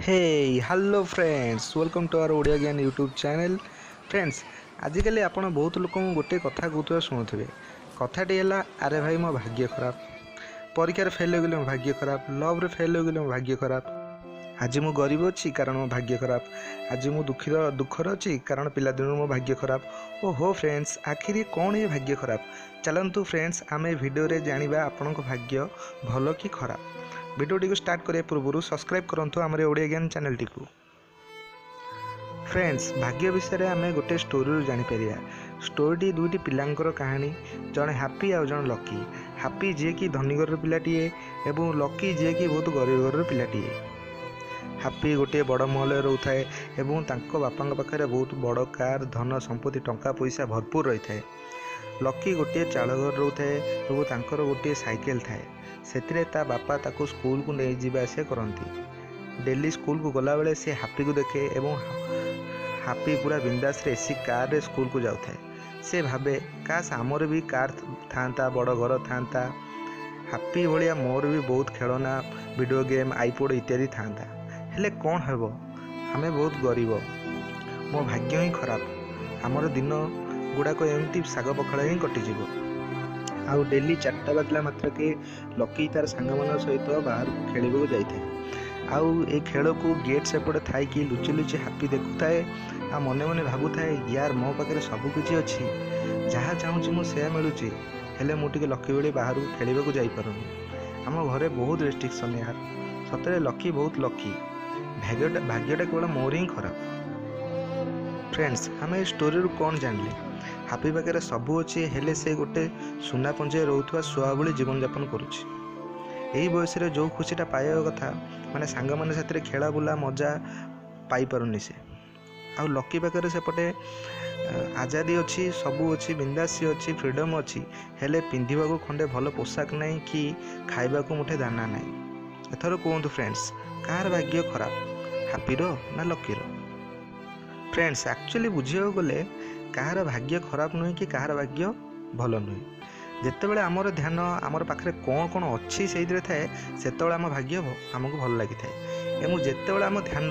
Hey hello friends, welcome to our Odia Gyan YouTube channel. Friends, ଆଜିକାଲି ଆପଣ ବହୁତ ଲୋକଙ୍କୁ ଗୋଟିଏ କଥା କହୁଥିବା ଶୁଣୁଥିବେ। କଥାଟି ହେଲା, ଆରେ ଭାଇ, ମୋ ଭାଗ୍ୟ ଖରାପ, ପରୀକ୍ଷାରେ ଫେଲ୍ ହୋଇଗଲେ ମୋ ଭାଗ୍ୟ ଖରାପ, ଲଭ୍ରେ ଫେଲ୍ ହୋଇଗଲେ ମୋ ଭାଗ୍ୟ ଖରାପ, ଆଜି ମୁଁ ଗରିବ ଅଛି କାରଣ ମୋ ଭାଗ୍ୟ ଖରାପ, ଆଜି ମୁଁ ଦୁଃଖରେ ଅଛି କାରଣ ପିଲାଦିନରୁ ମୋ ଭାଗ୍ୟ ଖରାପ। ଓହୋ ଫ୍ରେଣ୍ଡସ୍, ଆଖିରେ କ'ଣ ଏ ଭାଗ୍ୟ ଖରାପ? ଚାଲନ୍ତୁ ଫ୍ରେଣ୍ଡସ୍, ଆମେ ଭିଡ଼ିଓରେ ଜାଣିବା ଆପଣଙ୍କ ଭାଗ୍ୟ ଭଲ କି ଖରାପ। ଭିଡ଼ିଓଟିକୁ ଷ୍ଟାର୍ଟ କରିବା ପୂର୍ବରୁ ସବସ୍କ୍ରାଇବ୍ କରନ୍ତୁ ଆମର ଓଡ଼ିଆ ଜ୍ଞାନ ଚ୍ୟାନେଲଟିକୁ। ଫ୍ରେଣ୍ଡସ୍, ଭାଗ୍ୟ ବିଷୟରେ ଆମେ ଗୋଟେ ଷ୍ଟୋରିରୁ ଜାଣିପାରିବା। ଷ୍ଟୋରିଟି ଦୁଇଟି ପିଲାଙ୍କର କାହାଣୀ, ଜଣେ ହାପି ଆଉ ଜଣେ ଲକି। ହାପି ଯିଏକି ଧନୀ ଘରର ପିଲାଟିଏ ଏବଂ ଲକି ଯିଏକି ବହୁତ ଗରିବ ଘରର ପିଲାଟିଏ। ହାପି ଗୋଟିଏ ବଡ଼ ମହଲରେ ରହୁଥାଏ ଏବଂ ତାଙ୍କ ବାପାଙ୍କ ପାଖରେ ବହୁତ ବଡ଼ କାର୍, ଧନ ସମ୍ପତ୍ତି, ଟଙ୍କା ପଇସା ଭରପୁର ରହିଥାଏ। ଲକି ଗୋଟିଏ ଚାଳ ଘରେ ରହୁଥାଏ ଏବଂ ତାଙ୍କର ଗୋଟିଏ ସାଇକେଲ ଥାଏ। ସେଥିରେ ତା ବାପା ତାକୁ ସ୍କୁଲକୁ ନେଇ ଯିବା ଆସିବା କରନ୍ତି। ଡେଲି ସ୍କୁଲକୁ ଗଲାବେଳେ ସେ ହାପିକୁ ଦେଖେ ଏବଂ ହାପି ପୁରା ବିନ୍ଦାସରେ ଏସି କାର୍ରେ ସ୍କୁଲକୁ ଯାଉଥାଏ। ସେ ଭାବେ, କାସ୍ ଆମର ବି କାର୍ ଥାନ୍ତା, ବଡ଼ ଘର ଥାନ୍ତା, ହାପି ଭଳିଆ ମୋର ବି ବହୁତ ଖେଳନା, ଭିଡ଼ିଓ ଗେମ୍, ଆଇପୋଡ଼ ଇତ୍ୟାଦି ଥାନ୍ତା। ହେଲେ କ'ଣ ହେବ, ଆମେ ବହୁତ ଗରିବ, ମୋ ଭାଗ୍ୟ ହିଁ ଖରାପ, ଆମର ଦିନ ଗୁଡ଼ାକ ଏମିତି ଶାଗ ପଖାଳ ହିଁ କଟିଯିବ। ଆଉ ଡେଲି 4ଟା ବାଜିଲା ମାତ୍ରକେ ଲକି ତାର ସାଙ୍ଗମାନଙ୍କ ସହିତ ବାହାରକୁ ଖେଳିବାକୁ ଯାଇଥାଏ। ଆଉ ଏ ଖେଳକୁ ଗେଟ୍ ସେପଟେ ଥାଇକି ଲୁଚି ଲୁଚି ହାପି ଦେଖୁଥାଏ ଆଉ ମନେ ମନେ ଭାବୁଥାଏ, ୟାର ମୋ ପାଖରେ ସବୁ କିଛି ଅଛି, ଯାହା ଚାହୁଁଛି ମୁଁ ସେୟା ମିଳୁଛି, ହେଲେ ମୁଁ ଟିକେ ଲକି ଭଳି ବାହାରକୁ ଖେଳିବାକୁ ଯାଇପାରୁନି, ଆମ ଘରେ ବହୁତ ରେଷ୍ଟ୍ରିକ୍ସନ୍ ୟାର, ସତରେ ଲକି ବହୁତ ଲକି, ଭାଗ୍ୟଟା କେବଳ ମୋର ହିଁ ଖରାପ। ଫ୍ରେଣ୍ଡସ୍, ଆମେ ଏ ଷ୍ଟୋରିରୁ କ'ଣ ଜାଣିଲେ? ହାପି ପାଖରେ ସବୁ ଅଛି, ହେଲେ ସେ ଗୋଟେ ସୁନା ପଞ୍ଜରେ ରହୁଥିବା ଶୁଆ ଭଳି ଜୀବନଯାପନ କରୁଛି। ଏହି ବୟସରେ ଯେଉଁ ଖୁସିଟା ପାଇବା କଥା, ମାନେ ସାଙ୍ଗମାନେ ସାଥିରେ ଖେଳା ବୁଲା ମଜା ପାଇପାରୁନି ସେ। ଆଉ ଲକି ପାଖରେ ସେପଟେ ଆଜାଦି ଅଛି, ସବୁ ଅଛି, ବିନ୍ଦାସି ଅଛି, ଫ୍ରିଡ଼ମ୍ ଅଛି, ହେଲେ ପିନ୍ଧିବାକୁ ଖଣ୍ଡେ ଭଲ ପୋଷାକ ନାହିଁ କି ଖାଇବାକୁ ମୁଠେ ଦାନା ନାହିଁ। ଏଥର କୁହନ୍ତୁ ଫ୍ରେଣ୍ଡସ୍, କାହାର ଭାଗ୍ୟ ଖରାପ, ହାପିର ନା ଲକିର? ଫ୍ରେଣ୍ଡସ୍, ଆକ୍ଚୁଆଲି ବୁଝିବାକୁ ଗଲେ କାହାର ଭାଗ୍ୟ ଖରାପ ନୁହେଁ କି କାହାର ଭାଗ୍ୟ ଭଲ ନୁହେଁ। ଯେତେବେଳେ ଆମର ଧ୍ୟାନ ଆମର ପାଖରେ କ'ଣ କ'ଣ ଅଛି ସେଇଥିରେ ଥାଏ, ସେତେବେଳେ ଆମ ଭାଗ୍ୟ ଆମକୁ ଭଲ ଲାଗିଥାଏ, ଏବଂ ଯେତେବେଳେ ଆମ ଧ୍ୟାନ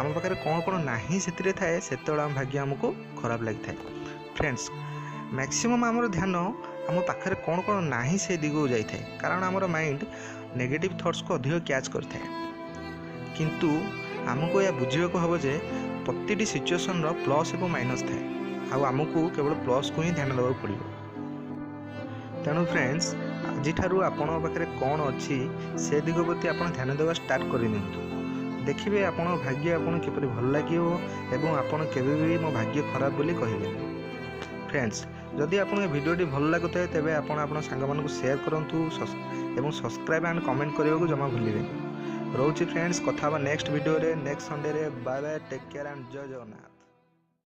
ଆମ ପାଖରେ କ'ଣ କ'ଣ ନାହିଁ ସେଥିରେ ଥାଏ, ସେତେବେଳେ ଆମ ଭାଗ୍ୟ ଆମକୁ ଖରାପ ଲାଗିଥାଏ। ଫ୍ରେଣ୍ଡସ୍, ମ୍ୟାକ୍ସିମମ୍ ଆମର ଧ୍ୟାନ ଆମ ପାଖରେ କ'ଣ କ'ଣ ନାହିଁ ସେ ଦିଗକୁ ଯାଇଥାଏ, କାରଣ ଆମର ମାଇଣ୍ଡ ନେଗେଟିଭ୍ ଥଟ୍ସକୁ ଅଧିକ କ୍ୟାଚ୍ କରିଥାଏ। କିନ୍ତୁ ଆମକୁ ଏହା ବୁଝିବାକୁ ହେବ ଯେ ପ୍ରତିଟି ସିଚୁଏସନ୍ର ପ୍ଲସ୍ ଏବଂ ମାଇନସ୍ ଥାଏ, ଆଉ ଆମକୁ କେବଳ ପ୍ଲସ୍କୁ ହିଁ ଧ୍ୟାନ ଦେବାକୁ ପଡ଼ିବ। ତେଣୁ ଫ୍ରେଣ୍ଡସ୍, ଆଜିଠାରୁ ଆପଣଙ୍କ ପାଖରେ କ'ଣ ଅଛି ସେ ଦିଗ ପ୍ରତି ଆପଣ ଧ୍ୟାନ ଦେବା ଷ୍ଟାର୍ଟ କରିନିଅନ୍ତୁ। ଦେଖିବେ ଆପଣଙ୍କ ଭାଗ୍ୟ ଆପଣଙ୍କୁ କିପରି ଭଲ ଲାଗିବ ଏବଂ ଆପଣ କେବେ ବି ମୋ ଭାଗ୍ୟ ଖରାପ ବୋଲି କହିବେନି। ଫ୍ରେଣ୍ଡସ୍, ଯଦି ଆପଣଙ୍କ ଭିଡ଼ିଓଟି ଭଲ ଲାଗୁଥାଏ ତେବେ ଆପଣ ଆପଣ ସାଙ୍ଗମାନଙ୍କୁ ସେୟାର କରନ୍ତୁ ଏବଂ ସବସ୍କ୍ରାଇବ୍ ଆଣ୍ଡ କମେଣ୍ଟ କରିବାକୁ ଜମା ଭୁଲିବେନି। ରହୁଛି ଫ୍ରେଣ୍ଡସ୍, କଥା ହେବା ନେକ୍ସଟ ଭିଡ଼ିଓରେ, ନେକ୍ସଟ ସଣ୍ଡେରେ। Bye bye, take care and Jay Jagannath.